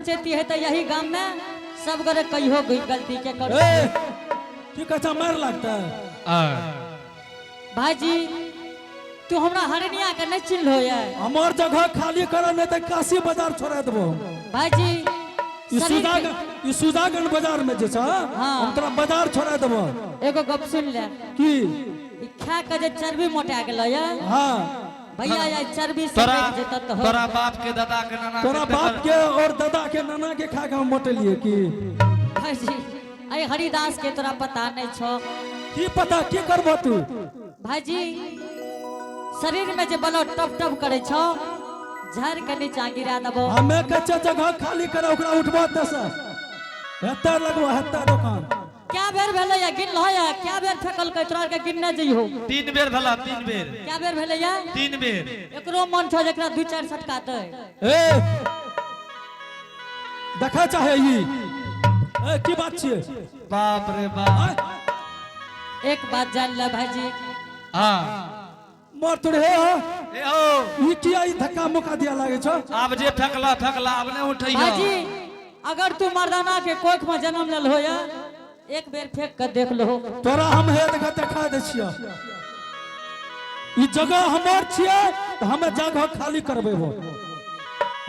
पंचायती है तो यही गांव में सब गोरे कहियो गलती के कर। ए, की कहै मार लगता है। भाईजी तू हमरा हरनिया के नहीं चिन्ह हो यार। हमर जगह खाली कर, नहीं तो काशी बाजार छोड़ा देबो। भाईजी ई शरीर के- सुजागंज, ई सुजागंज बाजार में जे छ, हाँ। हम तोरा बाजार छोड़ा देबो। एगो गप सुन ले। की? ई खा के जे चर्बी मोटा गेलो या। हाँ। भैया या चर्बी से तोरा बच जेता तो हो। तोरा बाप के दादा के नाना तोरा के बाप के और दादा के नाना के खा के हम मोटेलिए की? भाईजी अरे हरिदास के तोरा पता नहीं छो। की पता? की करबो तू? भाईजी शरीर में जे बलो टप टप करे छो, झाड़ के नीचा गिरा देबो। हमे कच्चा जगह खाली कर, ओकरा उठबो एतऽ से, हेतै लगबो हेतै दुकान। क्या बेर भेलै या गिन लो या, क्या बेर फेकल के तोरा के गिनने जइहो। 3 बेर भेला, 3 बेर। क्या बेर भेलै या? 3 बेर। एकरो मन छो जेकरा दू चार सटका दे। ए देखा चाहे ई, ए की बात छियै? बाप रे बाप। आँय? एक बात जान ले भाईजी। हाँ। मर तोरे हे हो। ए हो। ई किया ई धक्का मुक्का दिया लागे छो? आब जे फेकला फेकला, आब नहीं उठैया। भाईजी अगर तू मर्दाना के कोख में जन्म लेल हो या, एक बेर फेंक के देख लो। तोरा हम हे देखा देखा दै छियै, ई जगह हमर छियै तऽ हमे जगह खाली करबै हो।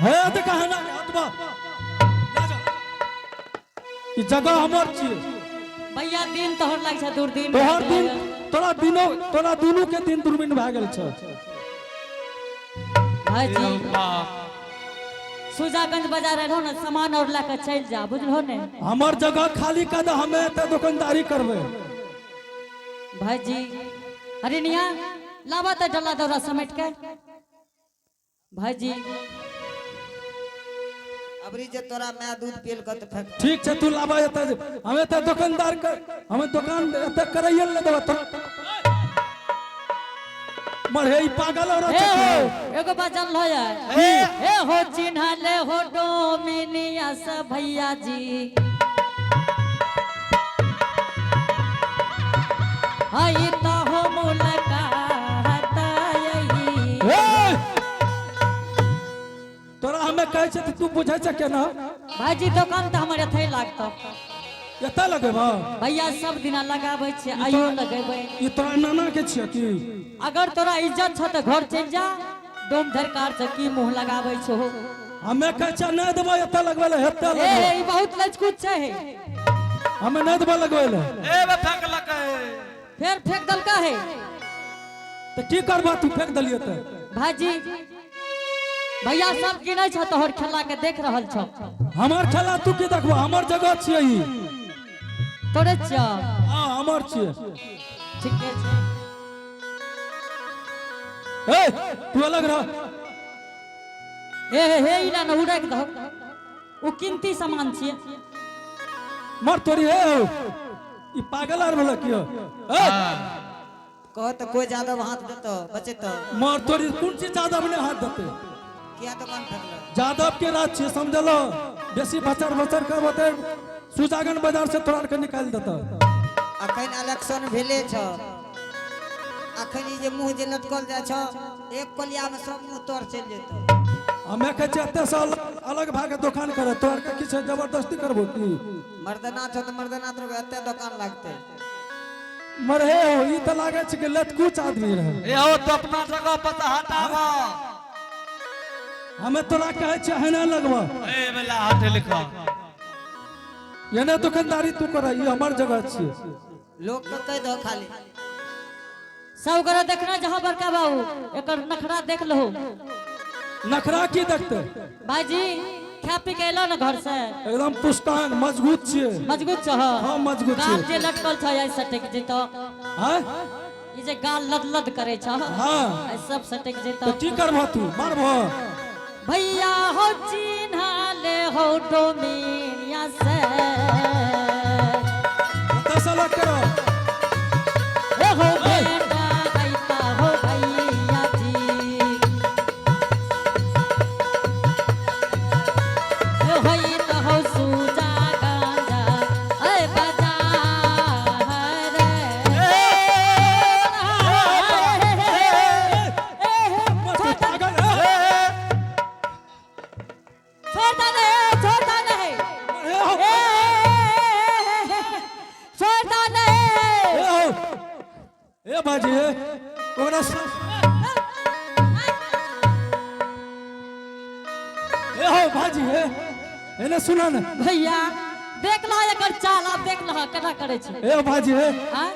हे देखा है ना, हटबा ले जा। ई जगह हमर छियै। भैया दिन तोहर लाग छै दूर दिन। तोहर दिन, तोरा दिनो, तोरा दुनू के दिन दुर्बिन भए गेल छै। भाईजी बाप। सुजागंज बाजार रहो ने, सामान और लए के चलि जा, बुझलो ने? हमर जगह खाली कर दे, हमे एतऽ दुकानदारी करबै। भाईजी हरिनिया लावा तऽ डला दौरा समेट के भाईजी। अबरी जे तोरा my दूध पियल के तऽ फेंक। ठीक छै, तू लाबा एतऽ, हम एतऽ दुकानदार कर, हमे दुकान एतऽ करैये ले देबऽ तोरा। मर हे, ई पागल और हे हो, एगो बात जान लो यार। हे हो चिन्ह ले हो डोमिनिया से भैया जी हई तो हो मुलाकात यही। तोरा हमे कहै छै तऽ तू बुझै छै केना? भाईजी दुकान तऽ हमर एथे लागतो। एतऽ लगेबऽ? भैया सब दिना लगाबै छियै, आइयो लगेबै। ई तोरा नाना के छियै की? अगर तोरा इज्जत छ तऽ घर चलि जा, डोम धरकार से की मुंह लगाबै छो? हमे कहै छै नहि देबऽ एतऽ लगबै लए, एतऽ ए लगबै। हे, ई बहुत लचकुच छै हे। हमे नहि देबऽ लगबै लए। ए बे फेकलकै। फेर फेंक देलका है। तऽ की करबऽ तू फेंक देलियै तऽ? भाईजी भैया सब गिनै छ तोहर खेला के देख रहल छौ। हमर खेला तू की देखबऽ? हमर जगह छियै ई। तोरे छियौ? हाँ, हमर छियै। ठीके छै। ए तू अलग रह। हे हे हे, इला न उड़ाक दहो, ओ कीमती सामान छियै। मर तोरी, हे हो, ई पागल आर भेल की हो? ए कह तऽ कोई जादव हाथ देतो बचेतो। मर तोरी, कोन चीज जादव ने हाथ देते? किया दुकान फेंकलो? जादव के राज छियै, समझलो? बेसी भचर भचर करबो तऽ सुजागन बाजार से तोरा के निकालि देतौ। अखन इलेक्शन भेले छ, अखन ई जे मुंह जे लटकल जाइ छ, एक कोलिया में सब मुंह तोड़ चलि जेतो। हमे कहै छियै एते से अलग अलग भए के दोकान करे, तोरा के किछु जबरदस्ती करबो की? मर्दना छौ तऽ मर्दना तोरा एते दोकान लागतै? मरहे हो, ई तऽ लागै छै कि लतकुच आदमी रहे। ए हो, तो अपना जगह पर से हटाबो। हमे तोरा कहै छियै हेना लगबऽ। ए बेला हटे लिखो। एने दुकानदारी तू कर, ई हमर जगह छियै। लोग के कहि दहो खाली। सब गोरे देखना जहाँ बड़का बाबू एकर नखरा देख लहो। नखरा की देखते? भाईजी खा पी के एलो ने घर से? एकदम पुष्टांग मजबूत छियै। मजबूत छह? हाँ, मजबूत गाल छियै। जे लटकल छ ऐ सटक जेतो। हाँ? ई जे गाल लद लद करे छ, हाँ। ऐ सब सटक जेतो। तऽ की करबह तू? मारबह? भैया हो चिन्ह ले हो डोमिनिया से। एतऽ से अलग करो। ए हो बेटा दैता हो भैया जी, ए होई त हो सूजा गांजा ए बाजार रे। मर तू पागल है। छोड़ दे, छोड़। ए भाजी ओकरा ए हो भाजी ए एने सुना ने। भैया, देख लह एकर चाल, आब देख लह केना करै छै। ए भाजी ए, आँय?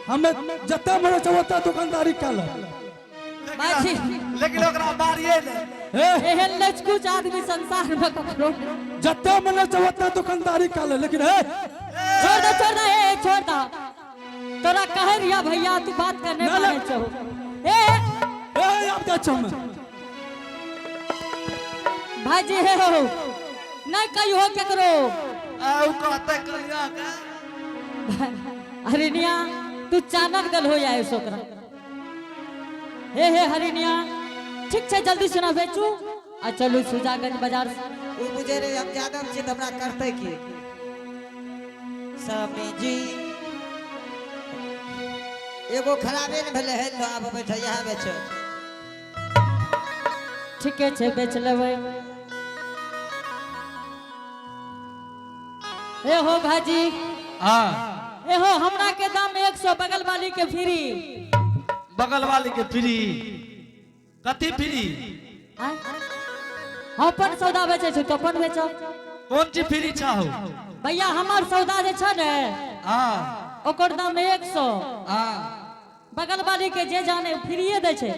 हमे जते मरे छै ओते दुकानदारी कऽ ले। भाजी। लेकिन ओकरा मारिए ने। ए। एहन लचकुच आदमी संसार में ककरो नहि। जते मरे छै ओते दुकानदारी कऽ ले, लेकिन हे। छोड़ दे, छोड़ दे, ए, छोड़ दे। तोरा कहे रिया भैया, तू बात करने ना, ना। माने छहो। ए। ए, आब जा छौ हमे। भाजी हे हो, नहीं कहियो केकरो। आ उ कहते कहिया के। हरिनिया, तू चानक दल हो जाए ओकरा। हे हे हरिनिया, ठीक छै, जल्दी सुना बेचू आ चलू सुजागंज बाजार से। ओ बुझे रे हम जादव छियै तऽ हमरा करतै की। स्वामी जी, एगो खराबे ने भेलै। हे लो, आब बैठ, इएह बेच। ठीके छै, बेच लेबै। ए हो भाजी। हाँ। ए हो, हमरा के दाम 100, बगल वाली के फ्री। बगल वाली के फ्री? कथी फ्री? आँय? हम अपन सौदा बेचै छी, तो अपन बेचो। कोन चीज फ्री चाहो? भैया, हमर सौदा जे छै ने, हाँ। ओकर दाम 100। हाँ। बगल वाली के जे जाने फ्रीए दै छै।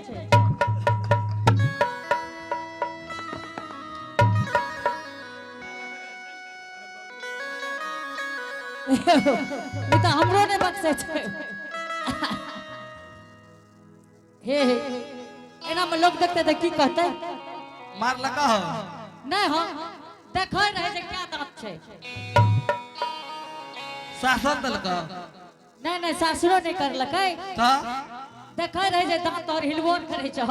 ई तऽ हमरो नहि बक्सै छै। हे हे, एना में लोग देखते तऽ की कहते? मार लगा हो? नहि, हम देखै रहै जे क्या दाँत छै। शासन देलक? नहि नहि, सासुरो नहि करलकै। तऽ? देखै रहै जे दाँत तोहर हिलबो नहि करै छौ,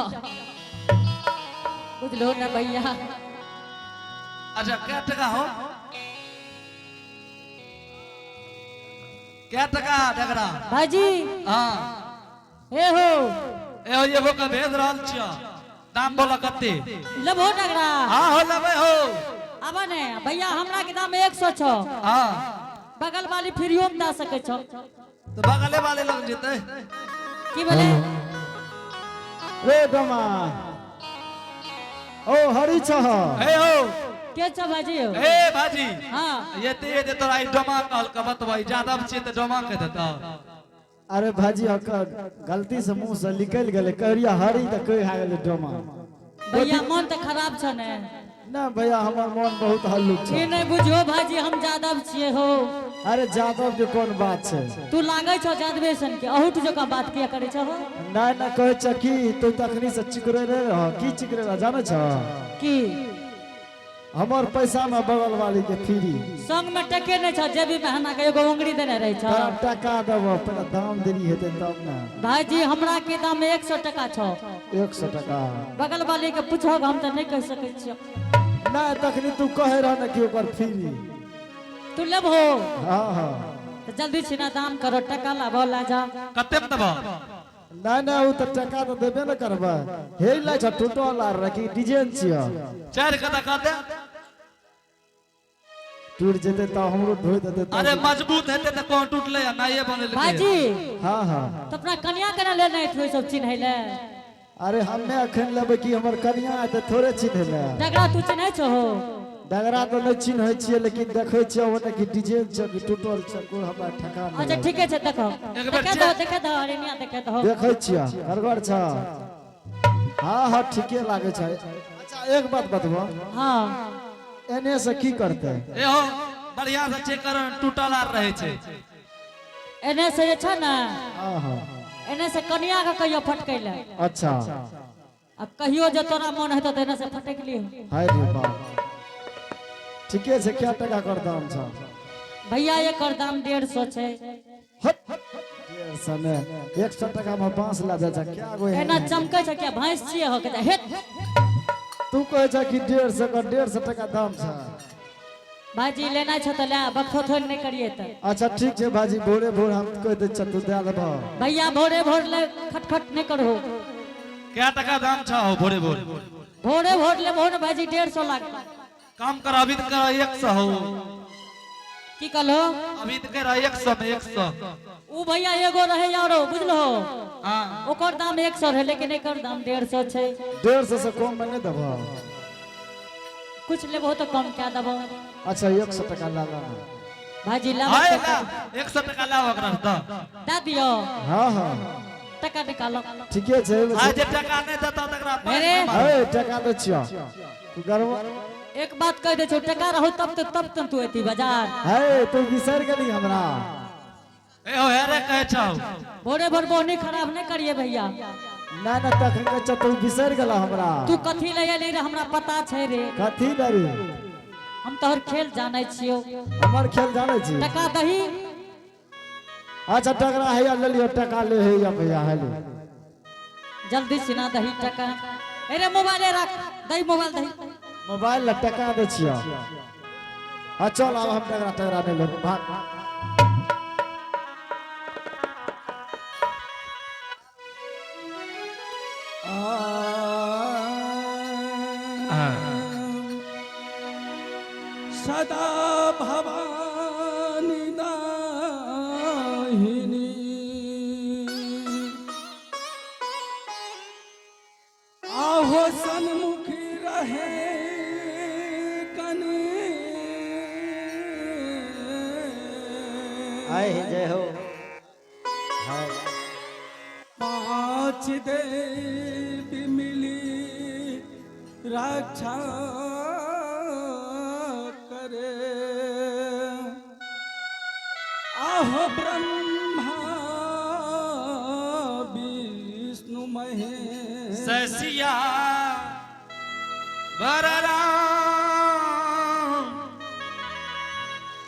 बुझलो ने भैया? अच्छा, कै टका हो? कै टका डगरा? भाजी। हाँ। हे हो। ए हो, एगो के भेज रहल छियो, दाम बोला कते? लेबहो डगरा? हाँ हो, लेबै हो। आब ने भैया, हमरा के दाम 100 छौ। हाँ। बगल वाली फ्रीओ में दऽ सकै छौ। तो बगले वाले लग जेतै। की बोले? रे डोमा, ओ हरी छह? हे हो। के छौ भाजी हो? ए भाजी। हाँ। ये ते ये तोरा ई डोमा कहल के बतबै, जादव छियै तऽ डोमा के देतौ? अरे भाजी, ओकर गलती से मुंह से निकलि गेलै। कहरिया हरी तऽ कहि आ गेलै डोमा। भैया, मन तऽ खराब छ ने? ना भैया, हमर मन बहुत हल्लुक ई छै। नहि बुझो भाजी, हम जादव छियै हो। अरे, जादव के कोन बात छै? तू लागै छौ जादवे सन के, अहुट जकाँ बात किया करै छौ हो? नहि नहि, कहै छ की तू तखनी से चिकरे रह, की चिकरे रह जानै छ? की? हमर पैसा में बगल वाली के फ्री। संग में टके नहि छौ जेबी में, हना के एगो उंगली देने रहै छौ। तोरा टका देबो, पहिले दाम देरी हेतै तब ने। भाईजी, हमरा के दाम 100 टका छौ। 100 टका? बगल वाली के पूछो, हम तऽ नहि कहि सकै छियौ। नहि, तखनी तू कहे रह ने कि ओकर फ्री। तू लेबहो? हाँ हाँ। तऽ जल्दी छिना दाम करो, टका लाबो, ला जा। कते मे देबौ? नहि नहि, ओ तऽ टका तऽ देबे ने करबै। हे लै छ, टूटल आर रह कि डिजाइन छियो? चारि के तऽ कह दे। टूट जेतै तऽ हमरो ढोइ देतै तब। अरे, मजबूत हेतै तऽ कोन टूटलै आ नये बनेलकै। भाईजी। हाँ हाँ। तऽ अपना कनिया केना लेने एथु सब चिन्है ले? अरे, हमे अखन लेबै कि हमर कनिया एतै थोड़े चिन्है ले। डगरा तू चिन्है छहो? डगरा तऽ नहि चिन्है छियै, लेकिन देखै छियै ओने कि डिजाइन छै कि टूटल छै, कोइ हमरा ठेकान अच्छा। नहि। ठीके छै, देखो। एक बेर देखे दहो, देखे दहो, हरिनिया, देखे दहो। देखै छियै, गड़बड़ छ। हाँ हाँ, ठीके लागै छै। अच्छा, एक बात बतबो? हाँ। एने से की करतै? ए हो, बढ़िया से चेक कर, टूटल आर रहै छै। एने से जे छै ने, हाँ हाँ। एने से कनिया के कहियो फटकै ले। अच्छा। आ कहियो जे तोरा मन हेतौ तऽ एने से फटक लिहो। हाय रे बाप, ठीके छै। क्या टका कर दाम छ? भैया, एकर दाम 150 छै। हट, 150 ने, 100 टका में बांस ला जा छै क्या गो? एना चमकै छै क्या? भैंस छियै हो के हेत। तू कहै छ कि 150 का, 150 टका दाम छ। भाईजी, लेना छै तऽ ले, बक्सो थोड़ नहि करिए तऽ। अच्छा, ठीक छै भाजी, भोरे भोर हम कहि दै छियै, तू दए देबह। भैया, भोरे भोर ले खटखट नहि करहो। कै टका दाम छ हो भोरे भोर? भोरे भोर लेबहो ने भाईजी, 150 लाख। काम कर, अभी तऽ कर 100 हो। की कहलो? अभी तो कह रहा 100 में 100। ऊ भैया एगो रहे यारो, बुझलो? हाँ। ओकर दाम 100 रहे, लेकिन एकर दाम 150 छै। 150 से कम में नहीं देबो। कुछ लेबो तो कम क्या देबो। अच्छा, 100 टका ला ला ना। भाजी ला। हाय ला, 100 टका लाओ ओकरा दऽ। दे दियो। हाँ हाँ। टका निकालो। ठीके छै। आइ जे टका नहि देतौ तकरा मेरे। हे, टका दै छियौ तू गरबा। एक बात कह दे छौ, टका रहो तब तो तब तो तू एती बाजार। हे, तू बिसरि गेली हमरा। ए हो हेरे कहै छौ। भोरे भोर बोहनी खराब नहीं करिए भैया। ना ना, तखन कहै छौ तू बिसरि गेला हमरा। तू कथी ले एली रे, हमरा पता छै रे। कथी डरी? हम तोहर खेल जानै छियौ। हमर खेल जानै छी? टका दही। अच्छा, टकरा हैया ले लियो, टका ले हैया भैया, है ले। जल्दी सिना दही टका। अरे मोबाइल रख दही, मोबाइल दही। मोबाइल ला टका दै छियौ। हाँ चल, आब हम टकरा टकरा नहीं लेब, भाग। सदा भवानी दाहिनी आहो सन्मुखी रहे कन। आए जय हो, हाय। पांच देवी मिली रक्षा करे, आहो ब्रह्मा विष्णु महेश। ससिया राम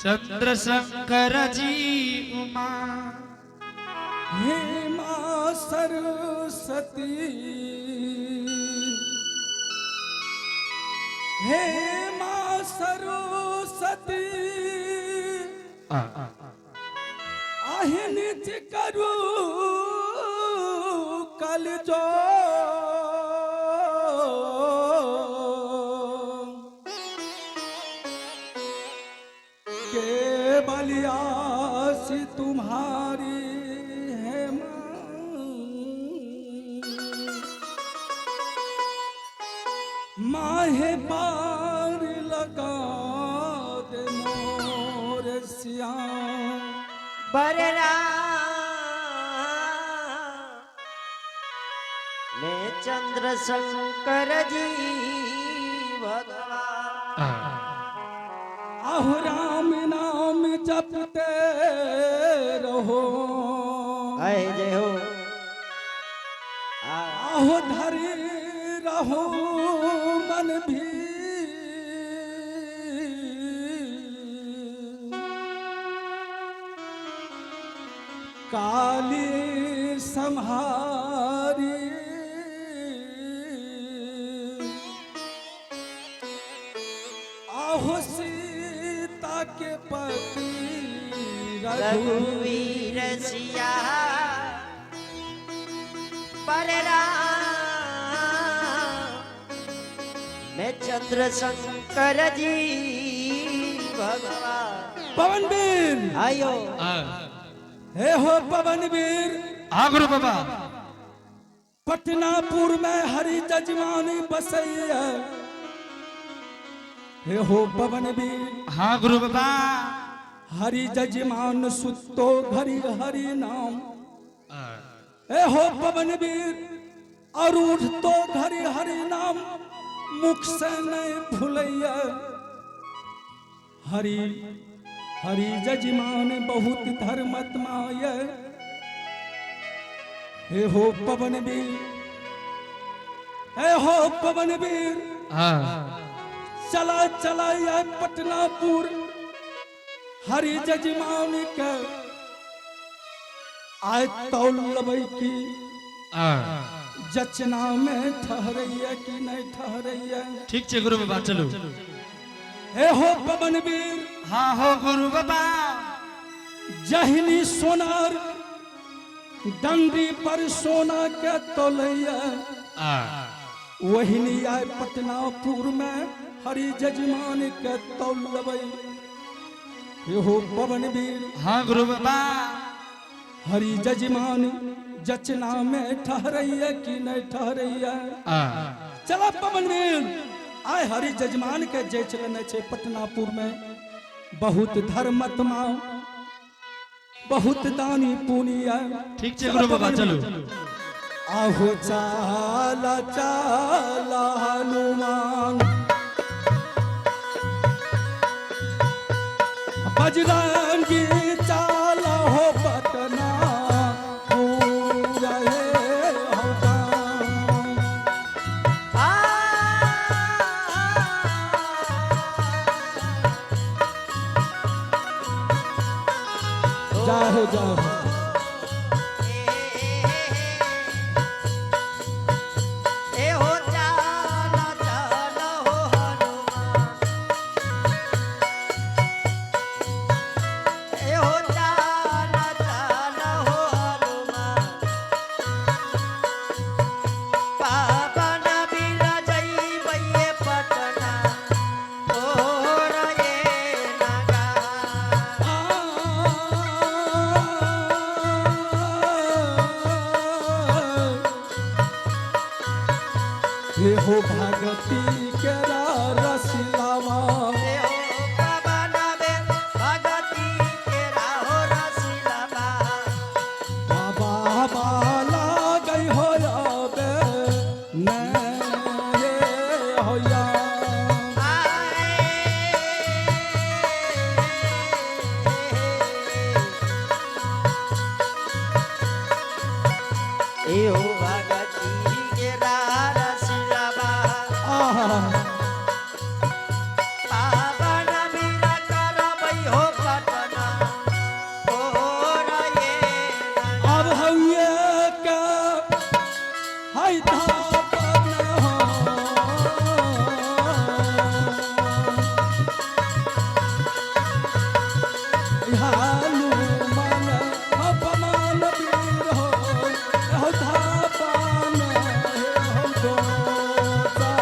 चंद्रशंकर जी उमा। हे माँ सरस्वती, हे माँ सरस्वती, आहे निज करू कल जो के बलियास तुम्हारी है माँ। माहे पार लगा दे मोर श्याम। बरराम मैं चंद्रशंकर जी भगवान। आहो राम नाम जपते रहो। आए जय हो। आहो धरे रहो मन भी, काली संहारी, आहो सीता के पति रघु रघुवीर सिया पर राम मैं चंद्रशंकर जी भगवान। पवन वीर। आयो। हे हो पवन वीर। हाँ गुरु बाबा। पटनापुर में हरि जजमानी बसैया, हे हो पवन वीर। हाँ गुरु बाबा। हरि जजमान सुतो घरी हरि नाम, हे हो पवन वीर, और उठ तो घरी हरि नाम मुख से नहीं भूलैया। हरि हरि जजमान बहुत धर्मात्मा ये, हे हो पवन वीर, हे हो पवन वीर। हाँ। चला चला ये पटनापुर, हरि जजमान के आय तौल लबै की जचना में ठहरैया कि नहीं ठहरैया। ठीक छै गुरु बाबा, चलू। हे हो पवन वीर। हाँ हो गुरु बाबा। जहनी सोनार डंडी पर सोना के तोलैया, वहिनी आय पटनापुर में हरि जजमान के तौल लबै। हे हो पवन वीर। हाँ गुरु बाबा। हरि जजमान जचना में ठहरैया कि नहीं ठहरैया? चला पवन वीर, आय हरि जजमान के जय लेने छे पटनापुर में। बहुत धर्मात्मा, बहुत दानी पुनिया। ठीक छे गुरु बाबा, चलू। आहो चाला चाला हनुमान बजरंगी, चाला हो पटना पूरा हे हो राम। जाहो जाहो। ए हो चाला चाला हो हनुमान, ए हो चाला चाला हो हनुमान, पावन बिना जइबे पटना तोर ये नगा। हे हो भगती के रसिलावा। ए हो पवन बिन भगती केरा हो रसिलबा। बाबा बाला गई हो बे ने हो या। एहो भगती के रसिलबा। आहा। पावन बीरा करबै हो पटना तोर ये। अब हउए के हाय धापन हो। हनुमान अपमान वीर हो, हो धापन हो दोसा।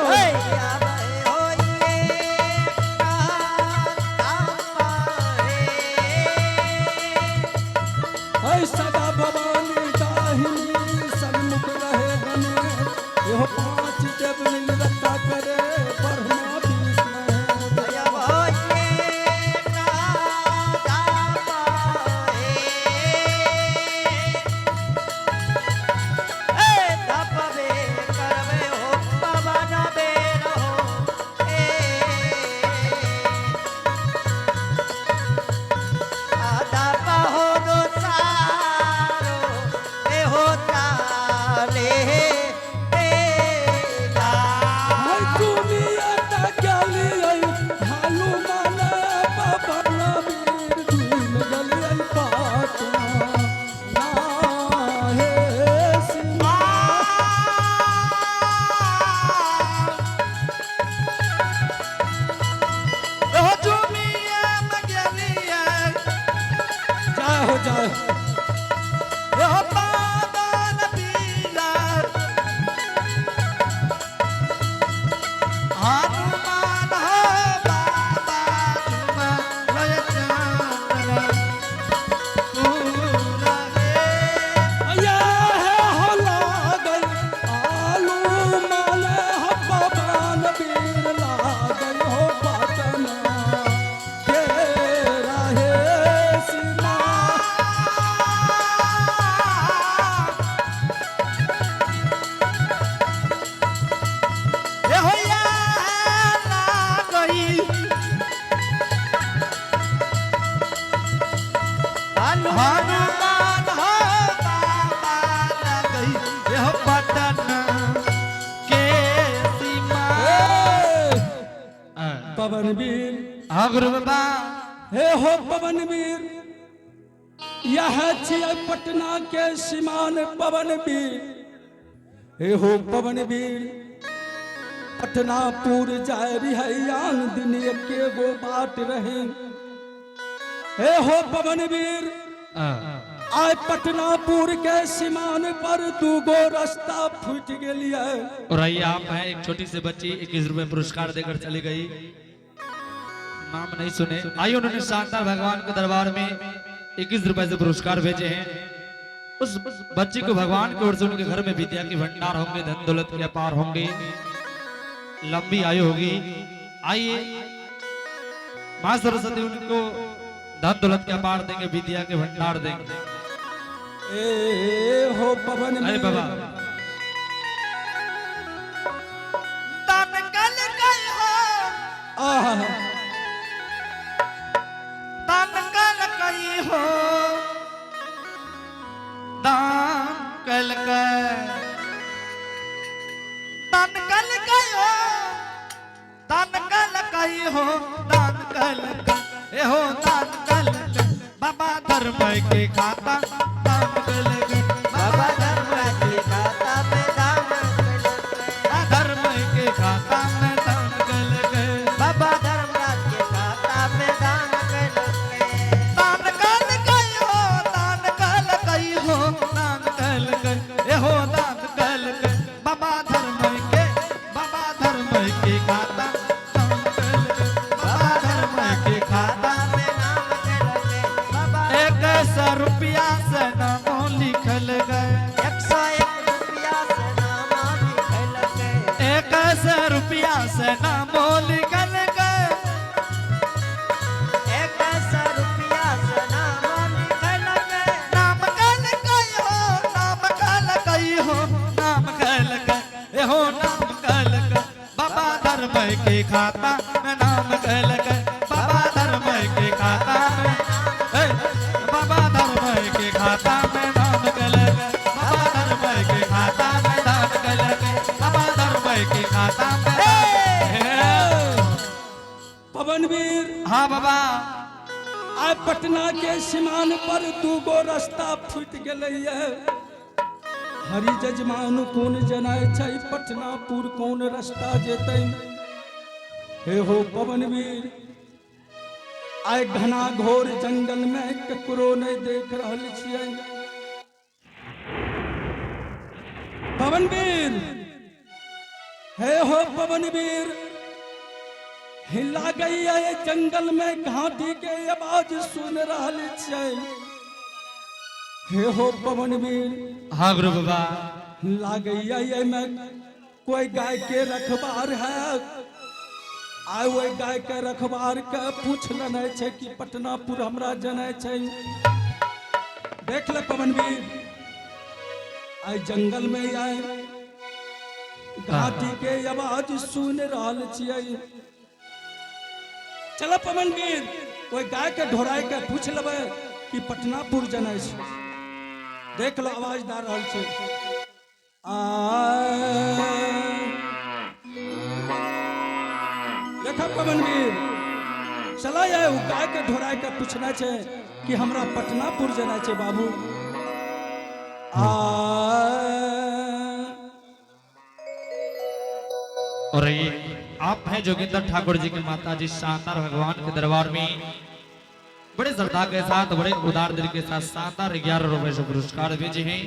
हे आबै हो ये कांता हे। ऐ सदा भवानी दाहिनी सन्मुख रहे गने, यो पांच देव मिल रक्षा करे ब्रह्मा विष्णु। हाय दुनिया तकली आई हनुमान पवन वीर झूम गली आई पाटना ना हे सिमा। हो जुमिया मगलिया। जाय हो जाय हो। हो पावन पीला हनुमान हो बाबा झुमा लय चंद्र पूरा हे। या है हो लागल आलू माल पवन वीर लागल हो पटना के रहे सिमा। ए हो या लागई हनुमान हो बाबा लगई ए हो पटना के सीमा। ए, पवन वीर। हाँ गुरु बाबा। हे हो पवन वीर, यह छियै पटना के सीमान पवन वीर। हे हो पवन वीर, पटनापुर जाय रही दिन एके गो बाट रहे। हे हो पवन वीर, आय पटनापुर के सीमान पर दूगो रास्ता फूट गेलिए। और आइए, आप हैं एक छोटी सी बच्ची, 21 रुपए पुरस्कार देकर चली गई। नाम नहीं सुने। आइए, उन्होंने शानदार भगवान के दरबार में 21 रुपए से पुरस्कार भेजे हैं। उस बच्ची को भगवान की ओर से उनके घर में विद्या के भंडार होंगे, धन दौलत के अपार होंगे, लंबी आयु होगी। आइए, माँ सरस्वती उनको धन दौलत के अपार देंगे, विद्या के भंडार देंगे। ए हो पवन अरे बाबा। दान कल गई हो। आहा। दान कल गई हो, दान कल गए, दान कल गई हो, दान कल गई हो, दान कल गए, ए हो दान कल गए, बाबा धर्म के खाता दान कल गए, बाबा धर्म के खाता में दान कइलकै। धर्म के खाता में दान कल गए। बाबा धर्मराज के खाता में दान कइलकै। दान कल गई हो, दान कल गई हो, दान कल गई, ए हो दान कल गई, बाबा धर्म के खाता दान कल गई, बाबा धर्म के खाता में नाम कइलकै। बाबा 100 रुपया से नामो लिखल गए। 101 रुपया से नाम लिखलकै। 100 रुपया से नामो लिखल गए। 100 रुपया से नाम लिखलकै। नाम कल गई हो, नाम कल गई हो, नाम कल गए, ए हो नाम कल गए, बाबा धर्म के खाता में नाम कल गए, बाबा धर्म के खाता में, ए, बाबा धर्म के खाता में नाम कल गए, बाबा धर्म के खाता में नाम कल गए, बाबा धर्म के खाता में। पवनवीर। हाँ बाबा। आइ पटना के सीमान पर दूगो रास्ता फूटि गेलैये। हरि जजमान कोन जनाय छै, पटनापुर कोन रास्ता जेतै? हे हो पवनवीर, आइ घना घोर जंगल में ककरो नहि देख रहल छियै। पवनवीर, हे हो पवनवीर, हिला गई है जंगल में घाटी के आवाज सुन रहल छियै। हे हो पवनवीर। हाँ गुरु बाबा। लागैया एहिमे कोई गाय के रखबार है। आइ ओहि गाय के रखबार के पूछ लेने छै कि पटनापुर हमरा जनै छै। देख ले पवनवीर, आइ जंगल में आए घाटी के आवाज सुन रहल छियै। चल पवनवीर, ओहि गाय के ढोराय के पूछ लेबै कि पटनापुर जनै छै। देख लो, आवाज दऽ रहल छै। आ देख पवनवीर, चला जाए, ओ गाय के ढोराय के पूछना छै कि हमरा पटनापुर जेना छै बाबू। आ और ये आप हैं जोगिंदर ठाकुर जी के माता जी, शानदार भगवान के दरबार में बड़े श्रद्धा के साथ, बड़े उदार दिल के साथ शानदार 11 रुपए से पुरस्कार भेजे हैं।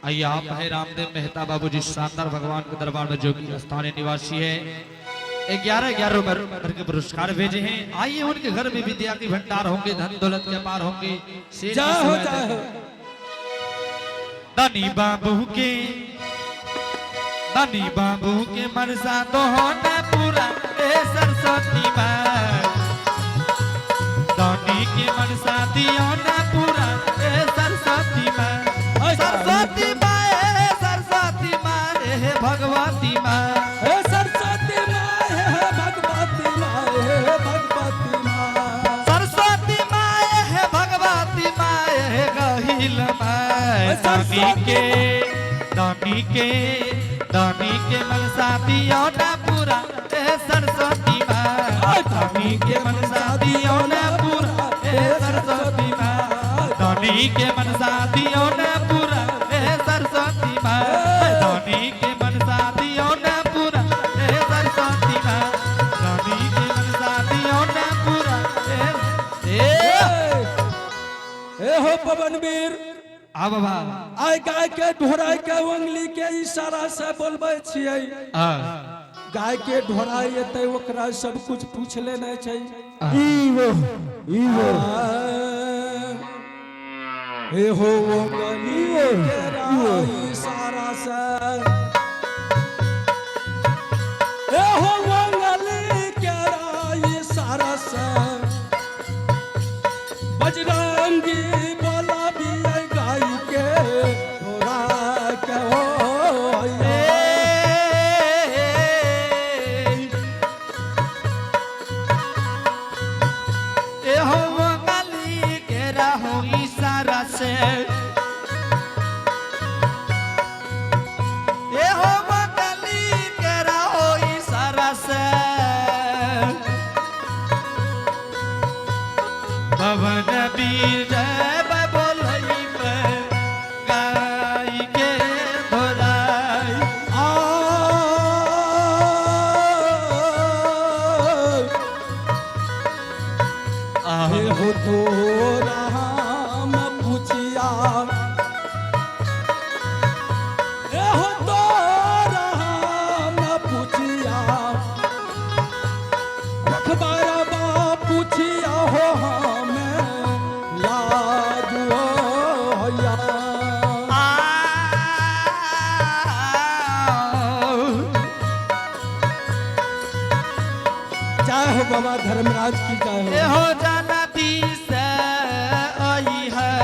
आइए, आप है रामदेव मेहता बाबू जी, शानदार भगवान के दरबार में, जो कि स्थानीय निवासी है, 11 11 रुपए करके पुरस्कार भेजे हैं। आइए, उनके घर में विद्या के भंडार होंगे, धन दौलत के अपार होंगे, शेर की जय हो। सेवा जय हो। धनी बाबू के, धनी बाबू के मनसा तो होना पूरा, ए सरस्वती माँ। धनी के मनसा दियो ना पूरा, ए सरस्वती माँ। सरस्वती माँ, ए सरस्वती माँ, ए भगवती माँ। हे सरस्वती माँ, हे भगवती माँ, हे भगवती माँ। सरस्वती माँ, ए भगवती माँ, ए गहिल माँ। धनी के, धनी के, धनी के मनसा दियो ना पूरा, ए सरस्वती माँ। धनी के मनसा दियो ना पूरा, ए सरस्वती माँ। धनी के मनसा दियो ना पूरा, ए सरस्वती माँ। धनी के मनसा दियो ना पूरा, ए सरस्वती माँ। धनी के मनसा दियो ना पूरा, ए ए हे हो पवनवीर। आ बाबा। आइ गाय के ढोराय के उंगली के इशारा से बोलबै छियै। हाँ। गाय के ढोराई एतै ओकरा सब कुछ पूछ लेने छै। ई वो, ई वो। हे हो वो गली के राई सारा से, हे हो वो गली के राई सारा से, बजरंगी बोला भी गाय के ढोरा के हो। ए हो गली के रहो इशारा से, ए हो गली के रहो इशारा से, पवन वीर जय बोलई पे गाय के धोराई। आ हे हो तो राम पूछिया, हे हो तो राम पूछिया, रखबारा पूछिया हो हमें लाज हो हैया। आ जय हो बाबा धर्मराज की जय हो। हो जनती से आई है,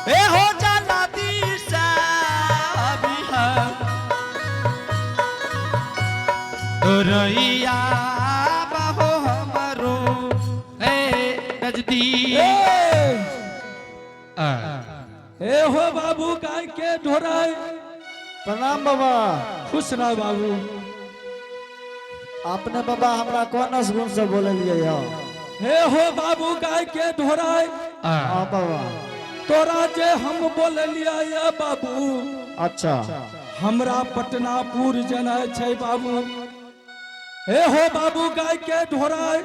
ए हो जनती से अभी है, रैया बहो हमरो ए नजदीक। ए हो बाबू गाय के ढोराई। प्रणाम बाबा। खुश रह बाबू। अपने बाबा हमरा कोन गुण से बोललिए यो? हे हो बाबू गाय के ढोराई। हाँ बाबा। तोरा जे हम बोललिए ये बाबू। अच्छा। हमरा पटनापुर जना छै बाबू। हे हो बाबू गाय के ढोराई,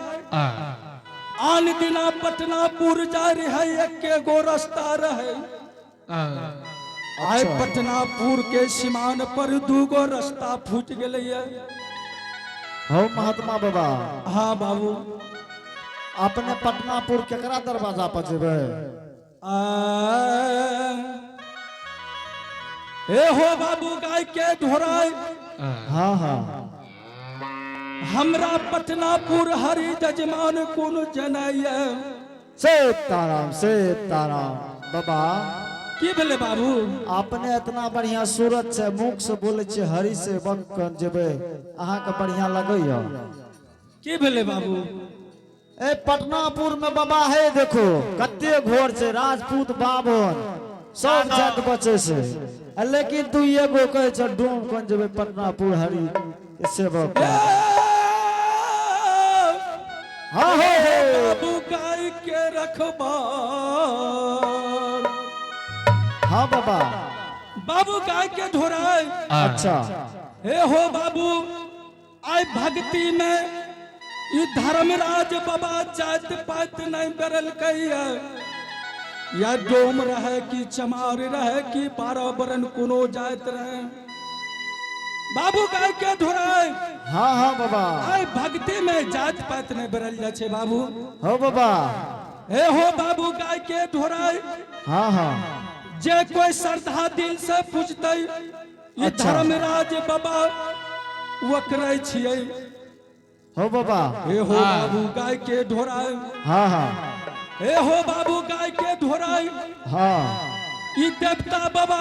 आन दिना पटनापुर जा रहे एके गो रास्ता रहे, आइ पटनापुर के सीमान पर दूगो रास्ता फूट गेलैया। हो महात्मा बाबा। हाँ बाबू। अपने पटनापुर केकरा दरवाजा पर जेबै? आ हे हो बाबू गाय के ढोराई। हाँ हाँ। हमरा पटनापुर हरि जजमान कोन जनैया। सीताराम सीताराम बाबा। की भेलै बाबू? अपने इतना बढ़िया सूरत से मुख से बोले छियै हरि से बक कर जेबै, अहाँके बढ़िया लगैया? की भेलै बाबू? ए पटनापुर में बाबा है देखो कते घोर छै, राजपूत बाभन सब जात बचे से, लेकिन तू एगो कहे छ डोम कोन जेबै पटनापुर हरि के सेवक। हाँ हो हो। बाबू गाय के रखबा। हाँ बाबा। बाबू गाय के ढोराय। अच्छा। हे हो बाबू, आइ भक्ति में ई धर्मराज बाबा जात पात नहीं बरल है, या डोम रहे कि चमार रहे कि 12 बरन कोनो जात रहे, बाबू गाय के ढोराय। हाँ हाँ बाबा। आइ भक्ति में जात पात नहीं बरल जाइ छै बाबू। हो बाबा। हे हो बाबू गाय के ढोराय। हाँ हाँ। जे कोई श्रद्धा दिल से पूजतै ई अच्छा। धर्मराज बाबा ओकरे छियै। हो बाबा। हे हो बाबू गाय के ढोराय। हाँ हाँ। हे हो बाबू गाय के ढोराय। हाँ। ई देवता बाबा,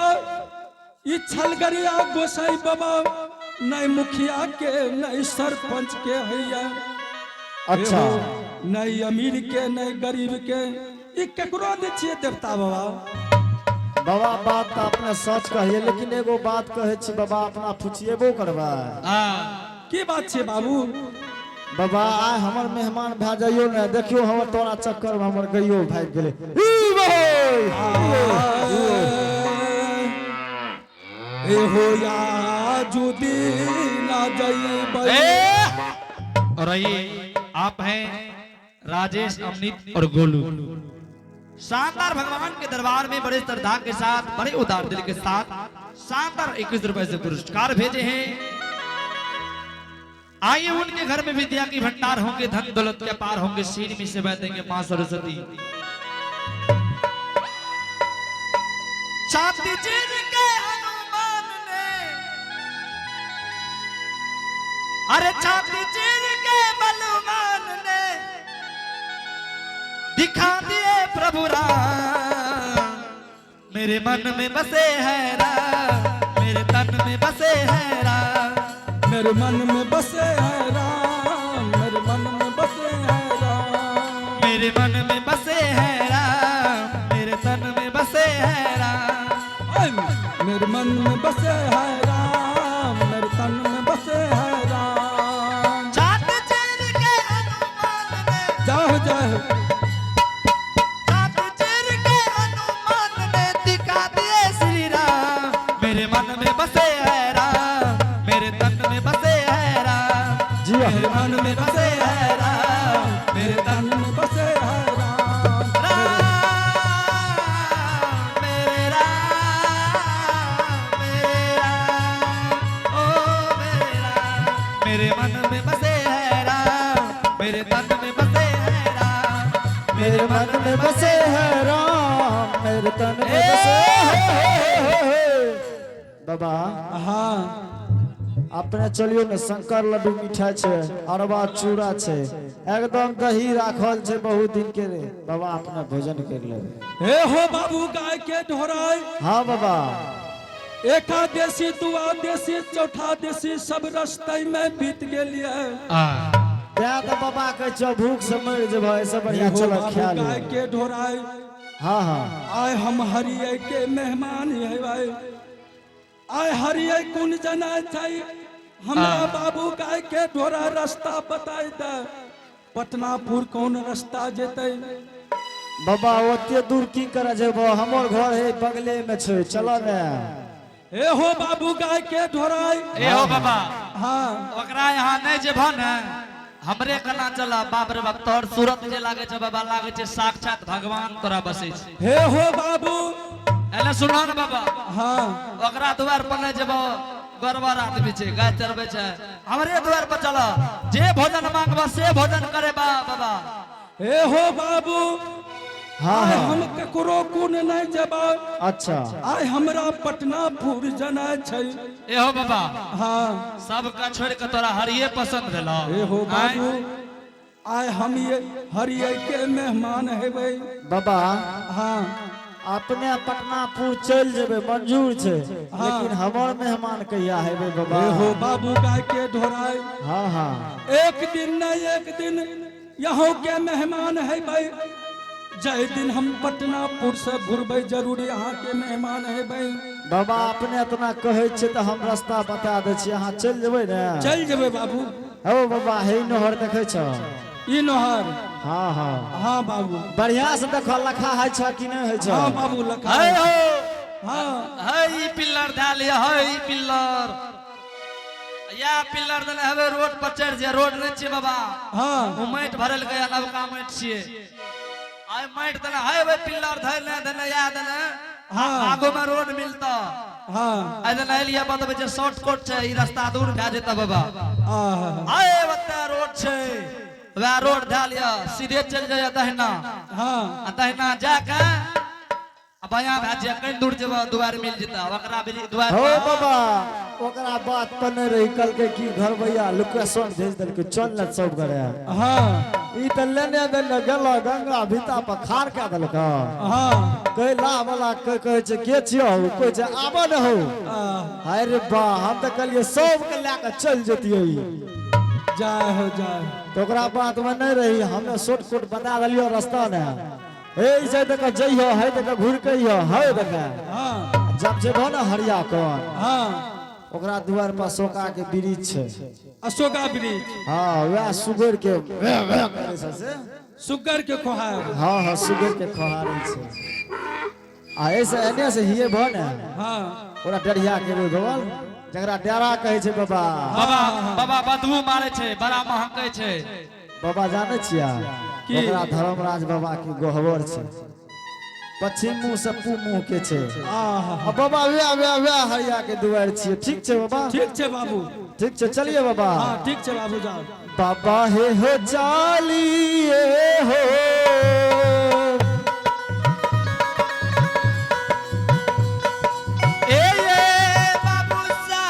ई छलगरिया गोसाई बाबा नहीं मुखिया के नहीं सरपंच के हैया। अच्छा। नहीं अमीर के नहीं गरीब के, ई केकरो नहीं छियै देवता बाबा। बाबा बात तो अपने सच कहिए, लेकिन एगो बात कहे छी बाबा, अपना फुचिएबो करबै? की बात छै बाबू? बाबा आइ हमर मेहमान भए जाइयो ने, देखियो हमर तोरा चक्कर में हमर गइयो भागि गेलै। ई बहो! ए हो या जुदी ना जइबै। और ये आप हैं राजेश, अमनीत और गोलू, शानदार भगवान के दरबार में बड़े श्रद्धा के साथ, बड़े उदार दिल के साथ। शानदार 21 रुपए से पुरस्कार भेजे हैं। आइए उनके घर में विद्या की भंडार होंगे, धन दौलत के पार होंगे, शीर में से देंगे माँ सरस्वती। छाती चीर के हनुमान ने, अरे छाती चीर के बलवान ने दिखा दिए प्रभु राम। मेरे मन में बसे है राम, मेरे तन में बसे है राम। मेरे मन में बसे है राम, मेरे मन में बसे है राम। मेरे मन में बसे है राम, मेरे तन में बसे है राम। ऐ, मेरे मन में बसे है राम, मेरे तन में बसे है राम। छात चीर के हनुमान ने, जाओ जाओ। छात चीर के हनुमान ने दिखा दिए श्री राम। मेरे मन में बसे है राम, मेरे तन में बसे है राम। जी हाँ। मेरे मन में बसे है राम, मेरे तन तन में बसे है राम। राम, मेरे राम, मेरे राम, ओ मेरे राम। मेरे मन में बसे है राम, मेरे तन में बसे है राम। मेरे मन में बसे है राम, मेरे तन में बसे है। बाबा हाँ। अपने चलियो ने शंकर लड्डू मिठाई छे, अरबा चूड़ा छे, एकदम दही राखल छे बहुत दिन के रे। बाबा अपना भोजन कर ले। हे हो बाबू गाय के ढोराय। हाँ बाबा। एका देसी दुआ देसी चौथा देसी सब रास्ते में बीत गेलिए। तें तो बाबा कहै छौ भूख से मरि जेबह, ऐसे बढ़िया हे हो चल बाबू खा गाय ले। के ढोराय। हाँ हाँ। आय हम हरिये के मेहमान हेबै, आय हरिये कुन जना छै, हमरा बाबू गाय के ढोरा रास्ता बताय दे, पटनापुर कौन रास्ता जेतै? बाबा ओते दूर की करे जेबह, हमर घर है बगले में छै, चल ने। हे हो बाबू गाय के ढोराय। ए हो बाबा। हाँ। ओकरा यहाँ नहीं जेबह ने, हमरे कना चला। बाप रे बाप, तोहर सूरत जे लागे छै बाबा, लागे छै साक्षात भगवान तोरा बसै छै। हे हो बाबू। एने सुनो ने बाबा। हाँ। ओकरा दुआर पर नहीं जेबो, गड़बड़ आदमी छै, गाय चरबै छै। हमरे दुआर पर चल, जे भोजन मांगबा से भोजन करे बा बाबा। हे हो बाबू। हाँ। आय हाँ। हम ककरो कुन नहीं जेबै। अच्छा। आय हमरा पटनापुर जना छै। ए हो बाबा। हाँ। सबका छोड़ के तोरा हरिये पसंद भेलो? हे हो बाबू, आय हम ये हरिये के मेहमान हेबै। बाबा। हाँ। अपने पटनापुर चल जेबै मंजूर छै, लेकिन हमर मेहमान कहिया हेबै बाबा? हे हो बाबू गाय के ढोराय। हाँ हाँ। एक दिन न एक दिन यहाँ के मेहमान हेबै। जय दिन हम पटनापुर से घुरबै, जरूर यहाँ के मेहमान हेबै। बाबा अपने इतना कहै छियै तऽ हम रास्ता बता दै छी, अहाँ चलि जेबै ने? चल जेबै बाबू। हौ बाबा, हे नहर देखै छौ? ई नहर? हाँ हाँ। हाँ बाबू। बढ़िया से देखो, लखा होइ छ कि नहि होइ छ? हाँ बाबू, लखा। है हो। हाँ। है ई पिल्लर धए लिअ, है ई पिल्लर, या पिल्लर देने हवे रोड पर चढ़ि जे रोड नहि छियै बाबा। हाँ। ओ माटि भरल गया, नवका माटि छियै। आइ माटि देने है ओहि पिल्लर धए ने देने या देने। हाँ। आगू में रोड मिलता। हाँ। आइ देने एलियै बतबै छै शॉर्टकट छै, ई रास्ता दूर भए जेतै बाबा। आहा। आइ ओतऽ रोड छै, वएह रोड धए लिअ, सीधे चलि जाइए दहिना। हाँ। आ दहिना जाके आ बायां भए जाइए, कनि दूर जेबै दुआरि मिल जेतै ओकरा दुआरि हौ पर। बाबा, ओकरा बात पर नहि रही, कहलकै कि घर भैया लोकेशन भेज देलकै, चल ने सब घरे। हाँ। ई तऽ लेने देने गेलो, गंगा भीता पर खार कए देलक। हाँ। कहै ला वाला कहै कहै छै के छियौ, कहै छै आबऽ ने हौ। आह, हाय रे बा, हम तऽ कहलियै सबके लए कऽ चलि जैतियै। जाय हो जाय। तऽ ओकरा बात में नहि रही, हमे शॉर्टकट बता देलियो रास्ता ने। हे छै देख जइहो, हे देख घुरि के अइहो, हे देख। हाँ। जब जेबहो ने हरिया कन, हाँ। ओकरा दुआर पर अशोका के वृक्ष छै। अशोका ब्रिज। हाँ, वएह सुगर के वे वे करै छै से। सुगर के खोहार। हाँ हाँ, सुगर के खोहारै छै। आ ऐसे एने से हिये भऽ ने, हाँ। ओकरा डरिया के रोड भवल, जकरा डेरा कहै छै बाबा। बाबा बाबा, बदबू मारै छै, बड़ा महकै छै। बाबा जानै छियै? की? ओकरा धर्मराज बाबा के गहबर छै। पश्चिम मुँह से पूब मुँह के छै। आहा। आ बाबा वएह वएह वएह हरिया के दुआर छियै। ठीक छै बाबा? ठीक छै बाबू। ठीक छै, चलिए बाबा। हाँ ठीक छै बाबू, जाओ। बाबा हे हो चालिए हो। ए ये बाबू सा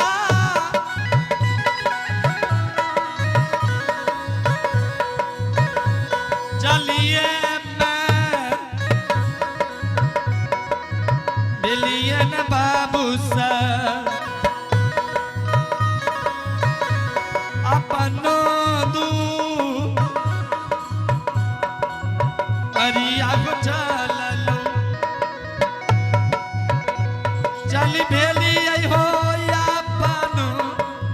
चलिए मैं मिलिए न बाबू सा अपनो दू अरिया को चललू चल भेली आई हो अपन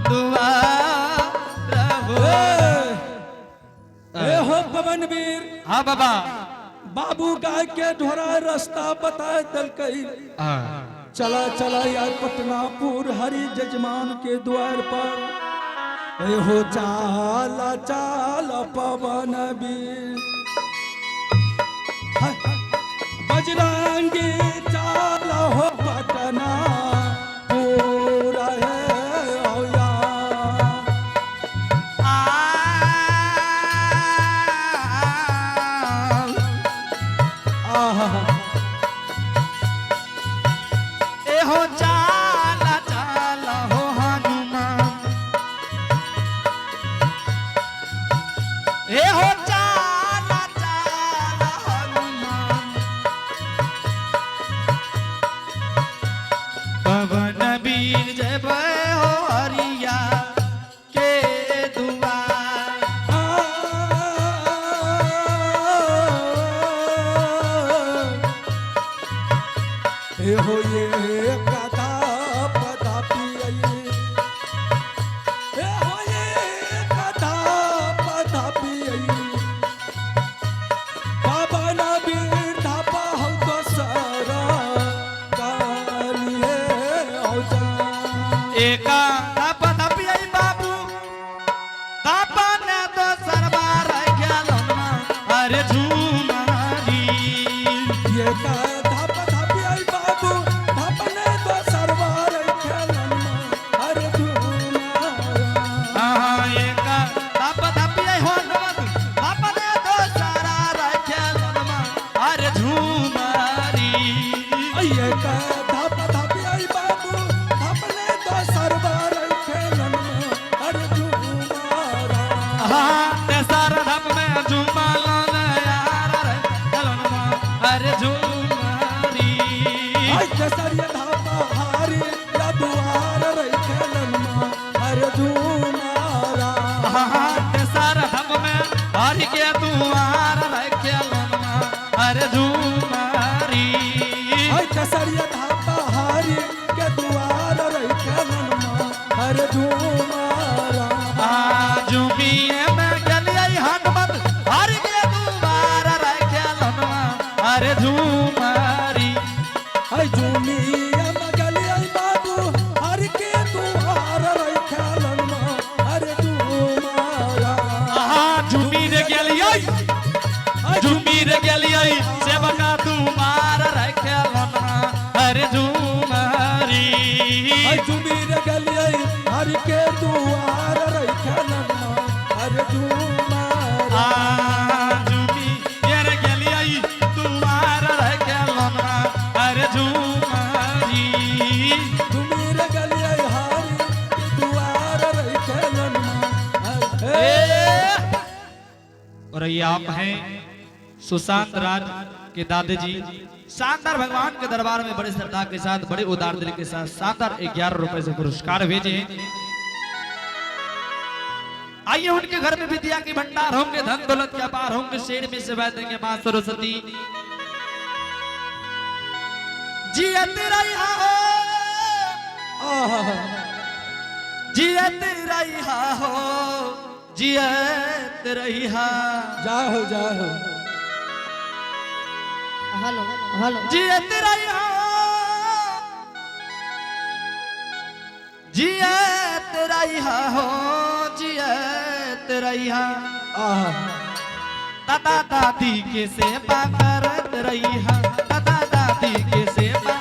दुआर हो। ए हो पवन वीर। हाँ बाबा। बाबू गाय के ढोरा रास्ता बताए दलकई। हाँ। चला चला यार पटनापुर हरि जजमान के द्वार पर। ए हो चाला चाला पवन वीर, हाय, बजरंगी चाला हो पटना पूरा है ओ यार। आ आहा। ए हो चाला चाला हो हनुमान, ए हो चाला चाला हनुमान, पवन वीर जय हो हरिया के दुआर। ए हो ये कथा पता पियई, ए हो ये कथा पता पियई, बाबा नबीर धापा हम तो सारा कालिए औ जा। एका धाप धापियाई बाबू धापा ने तो सरबार खेलनमा अरे झूमारी। ये का धाप धापियई बाबू धापने तो सरवार खेलनमा अरे झूमारा। हाँ, एका धाप धापियाई हो हनुमत धापा ने तो सरार खेलनमा अरे झूमारी। ये का धाप धापियई बाबू धापने तो सरवार खेलनमा अरे झूमारा। हाँ, ते सारा धाप में झूमा लन यार रे खेलनमा अरे झूमारी। आई केसरिया धापा हारी या दुआर रे खेलनमा अरे झूमारा। सारा धप में हरि के दुआर रखेलनमा अरे झूमारी। आई केसरिया धापा हारी के दुआर रे खेलनमा अरे झूमारा। आ झूमिए में गेलियै हनुमत हरि के दुआर रखेलनमा अरे झूमारी। आई झूमिया मगलिया बाबू हर के दुआर रे खेलनमा अरे झूमारा। आहा झूमी रे गेलियै, झूमी रे गेलियै सेवका दुआर रखेलनमा अरे झूमारी। आई झूमी रे गलिया हर के दुआर रे खेलनमा अरे झूमारा। झूमी रे गेलियै दुआर रखेलनमा अरे झूमारी। झूमी रे गलिया हर के दुआर रे खेलनमा अरे। और ये आप हैं सुशांत राज के दादाजी, शानदार भगवान के दरबार में बड़े श्रद्धा के साथ बड़े उदार दिल के साथ शानदार 11 रुपए से पुरस्कार भेजे। आइए उनके घर में विद्या के भंडार होंगे, धन दौलत के अपार होंगे, शेर में सेवा देंगे मां सरस्वती। जियत रहा हो, आहा। जियत रहा हो, जियत रहा। जाहो जाहो। Hello hello. जियत रहा, जियत रहा हो, जियत रहा। आहा। दादा दादी के सेवा करत रहा, दादा दादी के सेवा,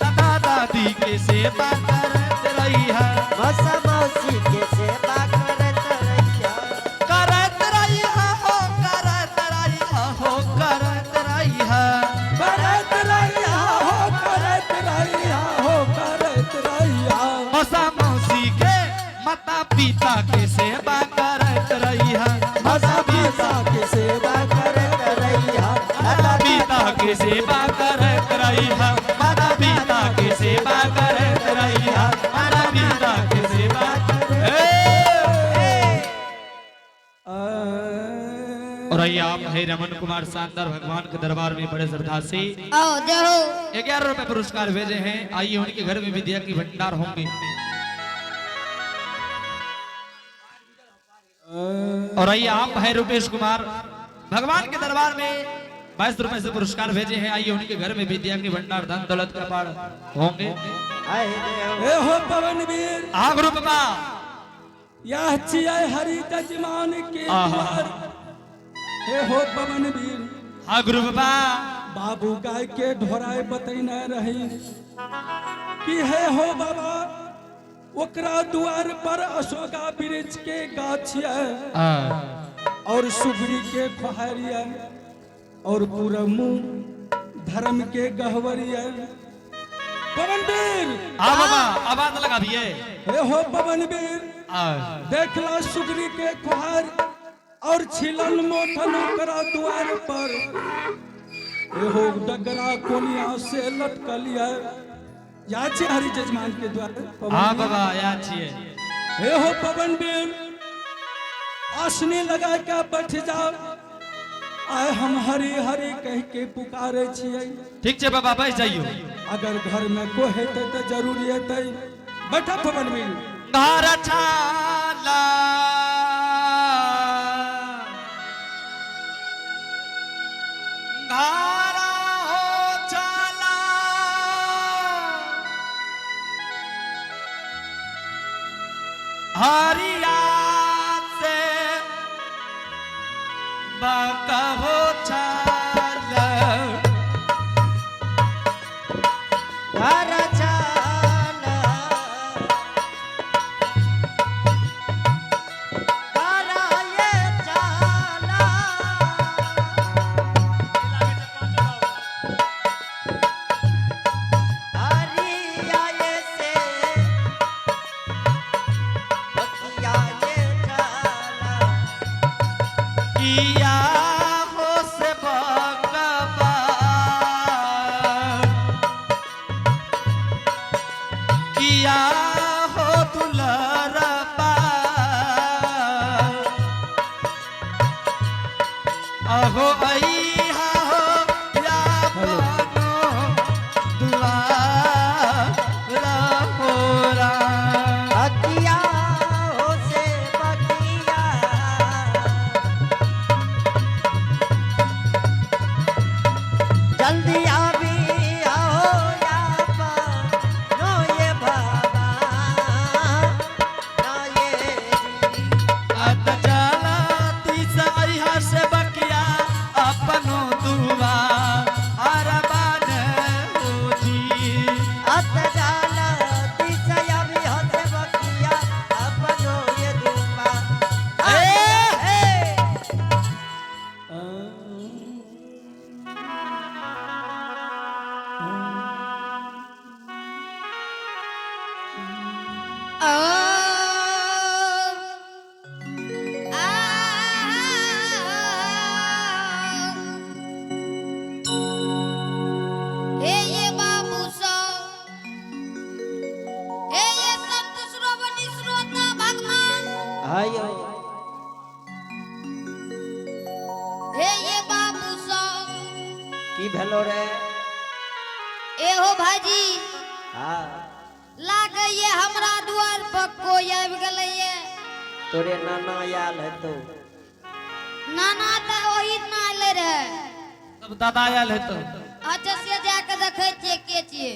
दादा दादी के सेवा करत रहिहा। मौसा मौसी के सेवा करत रहिया। करत रहिहा हो, करत रहिहा हो, करत रहिहा। करत रहिया हो, करत रहिया हो, करत रहिया। मौसा मौसी के माता पिता के सेवा करत रहिहा। माता पिता के सेवा करत रहिया। माता पिता के सेवा करत रहिहा, माता पिता के सेवा करत रहिहा, माता पिता के सेवा। और आइए आप है रमन कुमार शानदार भगवान के दरबार में बड़े श्रद्धा से आओ जय हो। 11 रुपए पुरस्कार भेजे हैं। आइए उनके घर में विद्या की भंडार होंगे। और आइए आप है रुपेश कुमार भगवान के दरबार में 22 रुपए से पुरस्कार भेजे हैं। आइए उनके घर में विद्या के भंडार धन दौलत का पार होंगे। आए जय हो। ए हो पवन वीर, आग रूपमा यह छियै हरि जजमान के आहा। द्वार। हे हो पवन वीर, आग रूपमा बाबू गाय के ढोराय बतैने रही कि हे हो बाबा, ओकरा द्वार पर अशोका वृक्ष के गाछ है और सुगरी के खोहारी है और पूरा मुंह धर्म के गहवरी है। पवन वीर, आ बाबा आवाज लगा दिए। हे हो पवन वीर, देखला सुगरी के खोहार और छिलन मोठन ओकरा द्वार पर। एहो डगरा कोनिया से लटकल है। या छे हरि जजमान के द्वार पवन हाँ वीर। बाबा याद छिए। हे हो पवन वीर, आसनी लगा के बैठ जाओ। आए हम हरि हरि कह के पुकारे छियै। ठीक छे बाबा, बैठ जाइयो। अगर घर में को हेतै तऽ जरूर हेतै। बैठा पवन वीर। घर छाला घर हो छाला, हरिया से बकहो छाला। घर छाला, घर ये छाला। हरिया ये से बकिया ये छाला। किया हो से बकबा, किया हो दुलरबा, अहो अइहा हो या बनो दुआर होरा। बकिया हो से बकिया, जल्दी आबी आओ या नो ये बाबा ना ये जी। अत चला तीसा अइहा से बकिया अपनो दुआ अरबान हो जी। अत जाला तिसया भी हसे बकिया अपनो ये दुआ। ए! ए! हे ये बाबू सब, हे ये संत श्रोवणी श्रोता भगवान, आयो। हे ये बाबू सब। की भेलो रे? एहो भाजी। हाँ। लागैये हमरा दुआर पर कोई आबि गेलैये। तोरे नाना आयल हेतौ। नाना तऽ ओही दिना अयलै रहे। तब दादा आयल है तो। अच्छा, से जाके देखै छियै के छियै।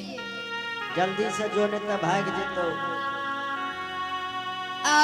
जल्दी से जो नहीं तो भाग जेतौ। आ